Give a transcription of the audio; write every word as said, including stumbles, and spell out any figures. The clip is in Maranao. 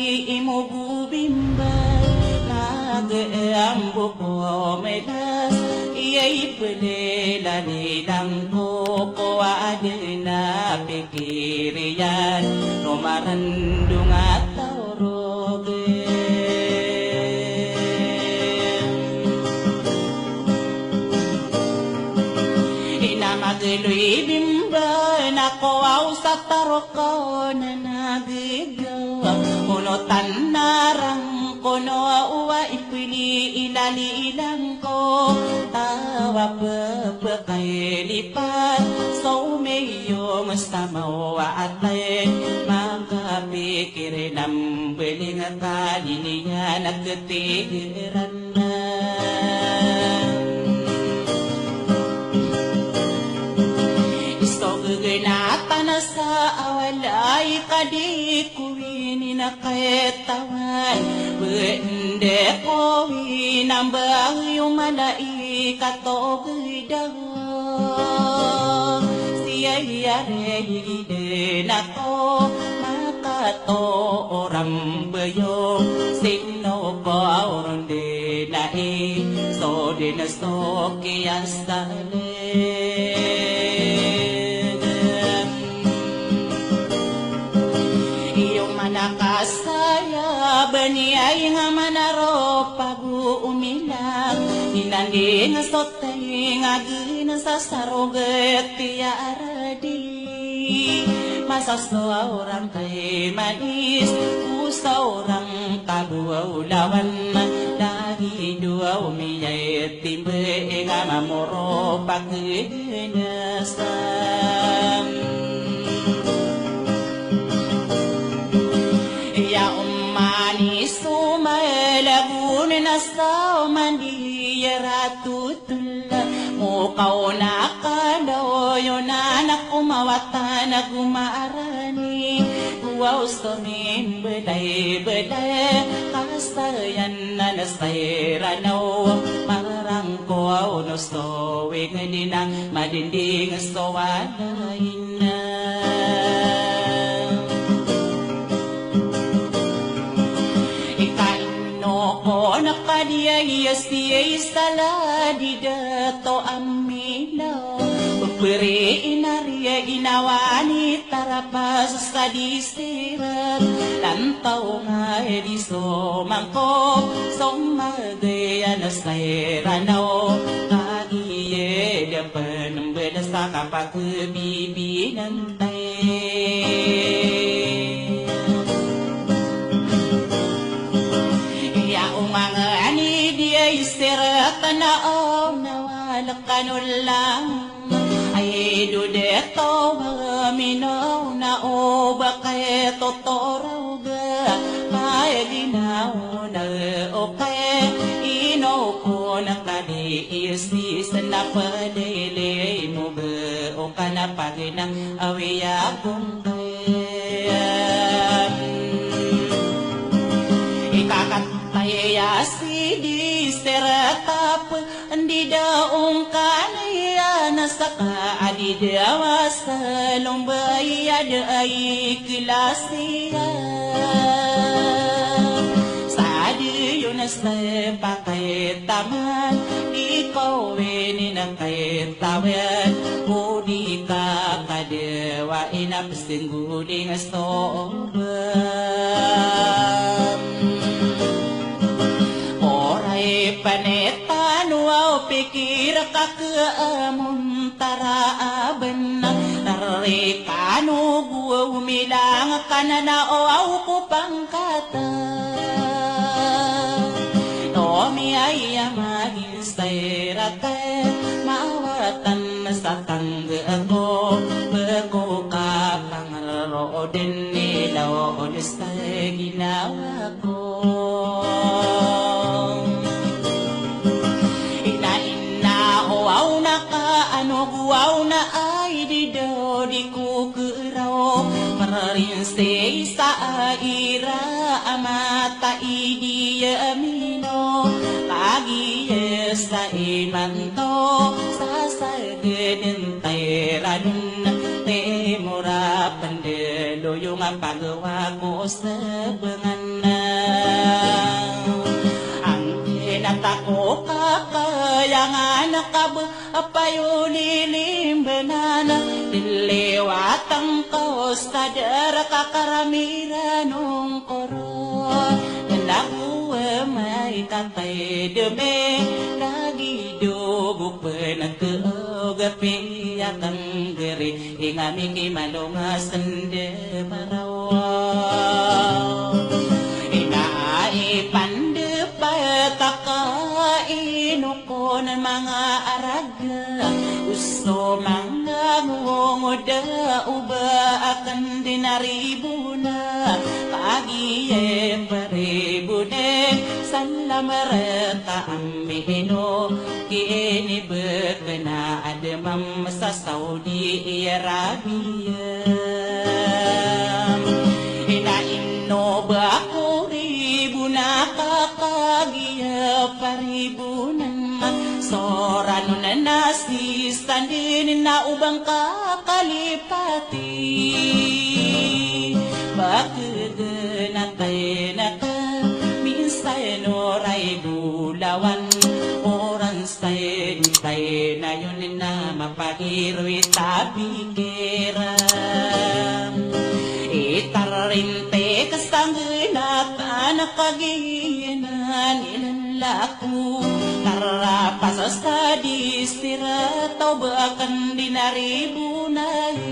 Imogo bimba na ge ambo ko medas, iyai pelelani dangko ko adena pikiriyan, no marendong a taw roge. Ina magelo i bimba na ko aw sa taroko na nage Kono tanarang kono a owa ipili ilali ilangko tawa pepekailipat so meyong samawa atay makapikir nambeleng kaliniyan a ketigeran. Iso gegenatan sa awalay kadi ko ini na ketawan, bende ko winambag yung malaikat o gedaw. Siyayarey den ako makato o rambeyong sino ko a oron den ai so den so kiyasalen. Iyo manakasaya bani ay nga manaropa go umilang inanding so Tainga gina sa saroget iya aradi. Masa so orang kay manis, o sa orang kabuaw lawan. Lagi dua umiyay timbe inga mamoro pakiginasam. Iya umani so malagun na sa mandi ya ratu Tula mo kaw na kadaw yo na anak ko mawatan a gomaarani. Kuwaw so mimbedaybeday kasayan na nasay Ranaw. Mararang ko aw no so wingedi na madinding so walain. Ikaino ko na kadiya iya siya isala di dato aminaw. Beperi inariya inawani tarapas sa di sirat. Lantaw nga di so mangkop so magaya na say Ranaw. Kagiya da penembeda sa kapak bibinan Iya o manga ani diya iseratan a o nawalek a nolang. Ay do deto ba minaw na o ba kay totoraw ga. Kay linaw na o kay ino ko na kadi isi sa na padaylay mo ba o ka na paginang awiya kong Ikakatay a si di seratap, andi da ongkaniyan a saka a di da wasa lombay a da ay kilasiya. Sa di yon a sepak Kay taman di ko wini na kay tawid, o di ka kadewa ina pesengguling a soba. Oray panetan wa o pikir ka ke amon tara a bena, tari kano guwa umilang ka na na o aw ko pangkata. Nomi aya magin sa irate, mawatan sa tangga ako, beko ka pangararo den ilaw o desta ginawa ko. Ina, ina, o aw na ka, ano go aw na ay di do di ko keraw. Mararin sa isa a ira a mata i di ya amino. Kagiya sa imanto, sa sa geden tayran, te mora pendelo yung a pagawa ko sebengan. Anak a ba a payo lilimbenan, diliwatan ka o stad a raka karamiran ongkoro. Nago a may katay deme, lagid o bo peneke o gapi a kanggeri, ingami ki malonga sende marawa. Ina a ipandepat a ka ino konan manga araga, oso manga ngongoda o ba aken di naribona, kagiya paribone, salam reta ami ino, ki ini bekena ademam sa Saudi Arabia. Ina ino ba ko ribona ka kagiya paribonan, soran on na si standin na o ba ngka kalipati. Ba kegenatay na ka minsan o ray bolawan, oran Stay, stay na yon na mapagiro i tabikiran. Itarinte ka sanggenatan a kagiya nan i lelako. Tarapas a stad i sirat o ba aken di naribonay.